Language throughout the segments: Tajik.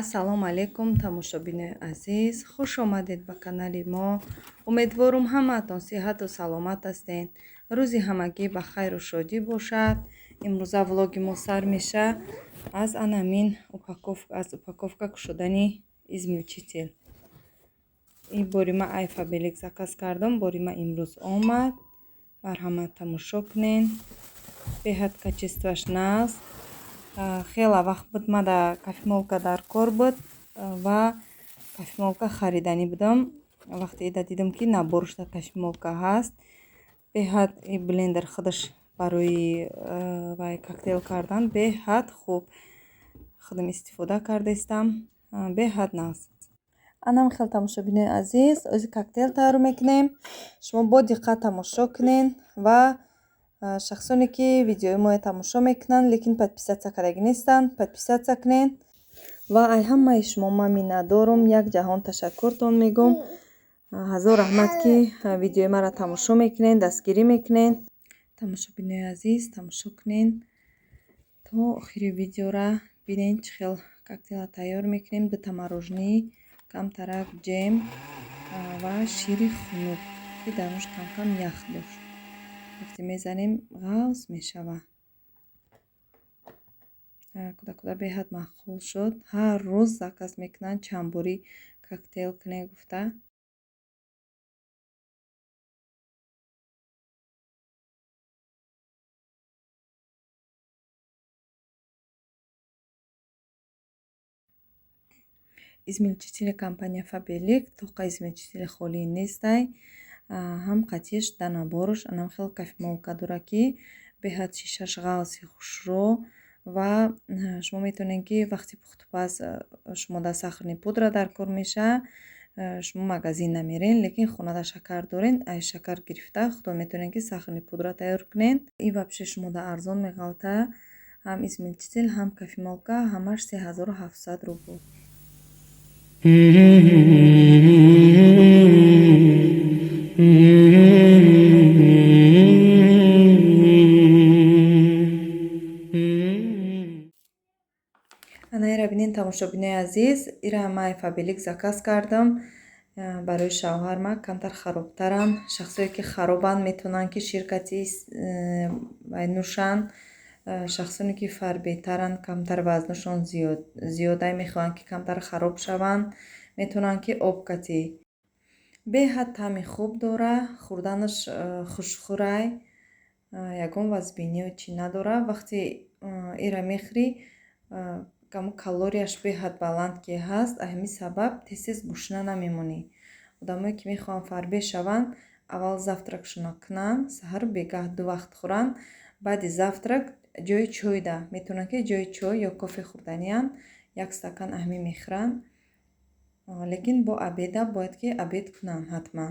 Ассалому алайкум, тамошобинои азиз, хуш омадед ба канали мо. Умедворум, ҳамаатон сиҳату саломат ҳастед. Рӯзи ҳамагӣ ба хайру шодӣ бошад. Имрӯза влоги мо сар меша аз анамин упаковка, аз упаковка кушодани измельчитель. Ин бори ма ай Фаберлик заказ кардам, бори ма имрӯз омад. Марҳамат, тамошо кунед. Беҳад качествоаш нағз. Хеле вақт буд, мада кофемолка дар кор буд ва кофемолка хариданӣ будам. Вақте ида дидам, ки наборашда кофемолка ҳаст, беҳад и блендер худаш барои вай коктейл кардан беҳад хуб, худам истифода кардаистам, беҳад нағз. Анам хел, тамошобинои азиз, ози коктейл тайёр мекунем. Шумо бо диққат тамошо кунед ва шахсоне ки видеои моро тамошо мекунанд, лекин подписаться кардагӣ нестанд, подписаться кунед. Ва ай ҳамаи шумо ман миннатдорум, як ҷаҳон ташаккуртон мегӯм. Ҳазор раҳмат, ки видеои маро тамошо мекунед, дастгирӣ мекунед. Тамошобинои азиз, тамошо кунед то охири видеора, бинед, чӣ хел коктейла тайёр мекунем. Дута мороженое, камтарак ҷем ва шири хунук, ки дарунаш камкам ях дошт. Вақте мезанем, ғафз мешавад. Кӯдакуда беҳад маъқул шуд, ҳар рӯз заказ мекунанд, чандборӣ коктейл кунед гуфта. Измельчители компания Фаберлик тоқа измельчители холӣ нестай, ҳам қатиш дар набораш анам хел кофемолка дора, ки беҳад шишаш ғафзи хушрӯ. Ва шумо метавонед, ки вақти пухтупаз шумо дар сахарный пудра дар кор мешавад, шумо магазин намерен, лекин хонада шакар дорен, ай шакар гирифта худо метавонед, ки сахарный пудра тайёр кунед. И вообще шумо да арзон меғалта: ҳам измельчитель, ҳам кофемолка, ҳамаш 3700 рубл. Ана ира бинед, тамошобинои азиз, ира ман Фаберлик заказ кардам барои шавҳарма. Камтар харобтаранд. Шахсое ки харобанд, метавонанд, ки ширкати нӯшанд. Шахсоне ки фарбетаранд, камтар вазнашон зиёда, мехоҳанд, ки камтар хароб шаванд, метавонанд, ки об катӣ. Беҳад таъми хуб дора, хӯрданаш хушхӯрай, ягон вазбинию чӣ надора. Вақте ира мехӯрӣ, калорияш беҳад баланд ки ҳаст, ҳамин сабаб тез тез гушна намемонӣ. Одамое ки мехоҳанд фарбе шаванд, аввал завтракшонро кунанд, саҳару бегаҳ ду вақт хӯранд. Баъди завтрак ҷои чойда метавонанд, ки ҷои чой ё кофе хӯрданиянд, як стакан аҳмӣ мехӯранд. Лекин бо обеда бояд ки обед кунанд ҳатман.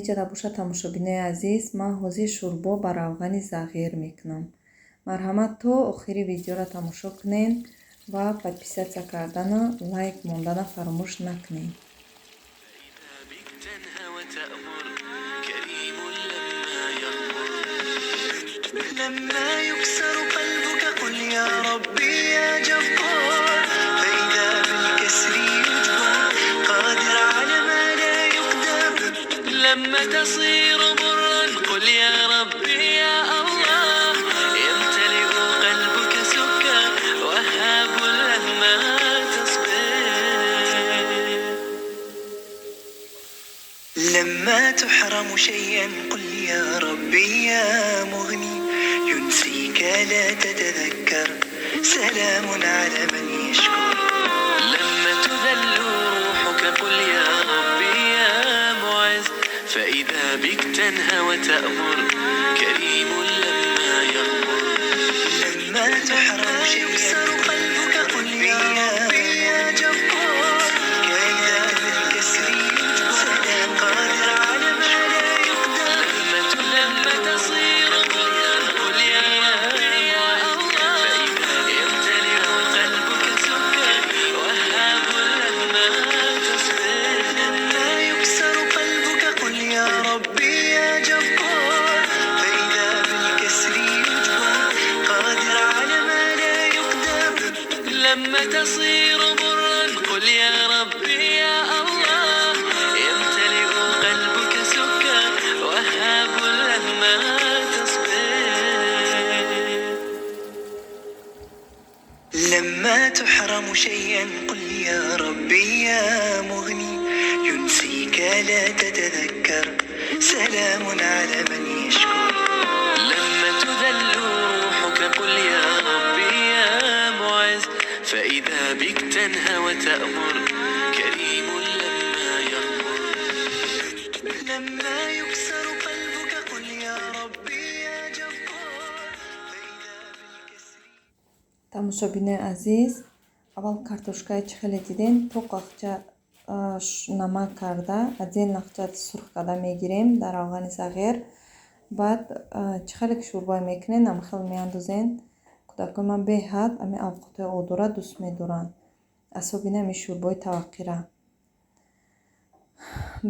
Иҷода бошад, тамошобинои азиз, ман ҳозир шӯрбо ба равғани зағир мекунам. Марҳамат, то охири видеоро тамошо кунед. Ва подписаться кардана, лайк мондана фаромӯш накунед. بك تنهى وتأمر، كريم لما يغمر. لما يكسر قلبك قل يا ربي يا جبار، فإذا بالكسر يجبر، قادر على ما لا يقدر. لما تصير مرا قل يا ربي يا الله، يمتلئ قلبك سكر، وهاب لما تصبر. لما تحرم شيئا قل يا ربي يا مغني، ينسيك لا تتذكر، سلام على من يشكر. لما تذل روحك قل يا ربي يا معز، فإذا بك تنهى وتأمر، كريم لما يغمر. لما تحرم شيئا يكسر قلبك قل يا ربي يا جبار، فإذا بالكسر يجبر، قادر على ما لا يقدر. لما تصير مرا قل يا ربي يا الله، فإذا يمتلئ قلبك سكر، وهاب لما تصبر. لما يكسر قلبك قل يا ربي يا جبار، فإذا بالكسر يجبر، قادر على ما لا يقدر. لما تصير مرا قل يا ربي يا الله، يمتلئ قلبك سكر، وهاب لما تصبر. لما تحرم شيئا قل يا ربي يا مغني، ينسيك لا تتذكر، سلام على من يشكر. لما تذل روحك قل يا ربي يا معز، فإذا بك تنهى وتأمر، كريم لما يغمر. لما يكسر قلبك قل يا ربي يا جبار، فإذا بالكسر Тамошобинои азиз, аввал картошкаи чӣ хеле дидем, тоқақча намак карда, отдельно ақча сурх карда мегирем дар равғани сағир. Баъд чӣ хеле ки шӯрбое мекунед, ҳамхел меандозен. Кӯдакои ман беҳад ҳамин авқотҳои одора дӯст медоранд, асобина ҳамин шӯрбои таваққира.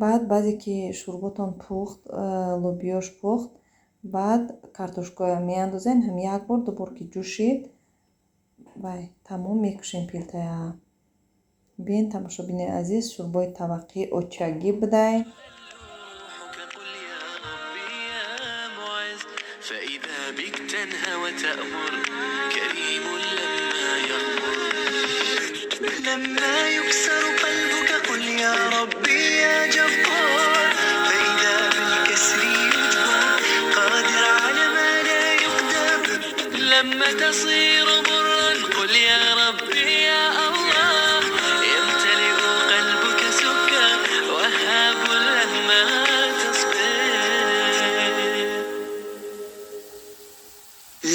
Баъд баъзе ки шӯрботон пухт, лӯбиёш пухт, баъд картошкаро меандозен. Ҳам як бор, ду бор ки ҷӯшид, вай, тамом, мекушем плитая. Биен, тамошобинои азиз, шӯрбои таваққии очагӣ будай. روحك قل يا ربي يا معز، فإذا بك تنهى وتأمر، كريم لما يغمر. لما يكسر قلبك قل يا ربي يا جبار، فإذا بالكسر يجبر، قادر على ما لا يقدر. لما تصير مرا قل يا ربي يا الله، يمتلئ قلبك سكر، وهاب لما تصبر.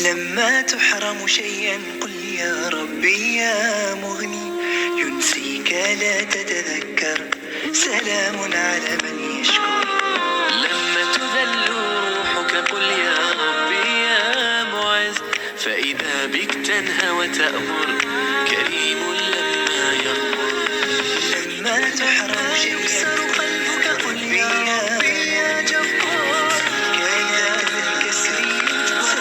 لما تحرم شيئا قل يا ربي يا مغني، ينسيك لا تتذكر، سلام على من يشكر. لما تذل روحك قل يا ربي يا معز، فإذا بك تنهى وتأمر، كريم لما يغمر. لما تحرم شيئا يكسر قلبك قل يا ربي يا جبار، فإذا بالكسر يجبر،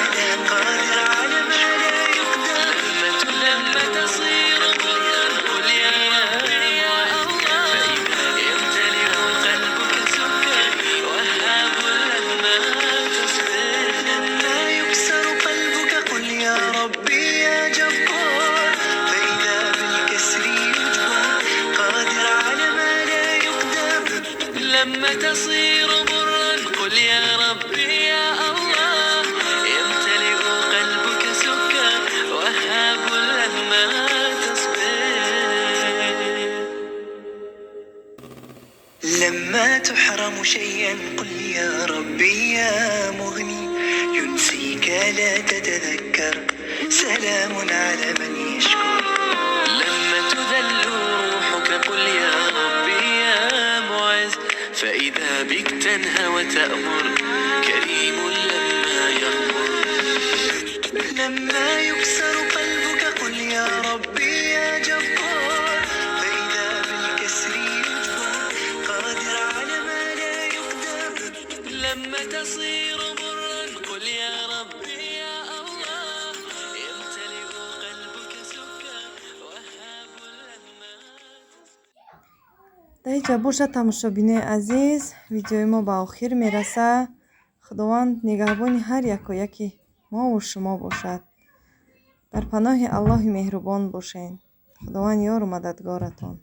قادر على ما لا يقدر. لما تصير مرا قل يا ربي يا الله، فإذا يمتلئ قلبك سكر، وهاب لما تصبر. لما يكسر قلبك قل يا ربي يا جبار، فإذا بالكسر يجبر، قادر على ما لا يقدر. لما تصير مرا قل يا ربي يا الله، يمتلئ قلبك سكر، وهاب لما تصبر. لما تحرم شيئا قل يا ربي يا مغني، ينسيك لا تتذكر، سلام على من يشكر. لما تذل روحك قل يا ربي يا معز، فإذا بك تنهى وتأمر، كريم لما يغمر. لما يكسر قلبك قل يا ربي Дар ҳеҷ ҷа бошад, тамошобинои азиз, видеои мо ба охир мерасад. Худованд нигаҳбони ҳар яку яки мову шумо бошад. Дар паноҳи Аллоҳи меҳрубон бошед. Худованд ёру мададгоратон.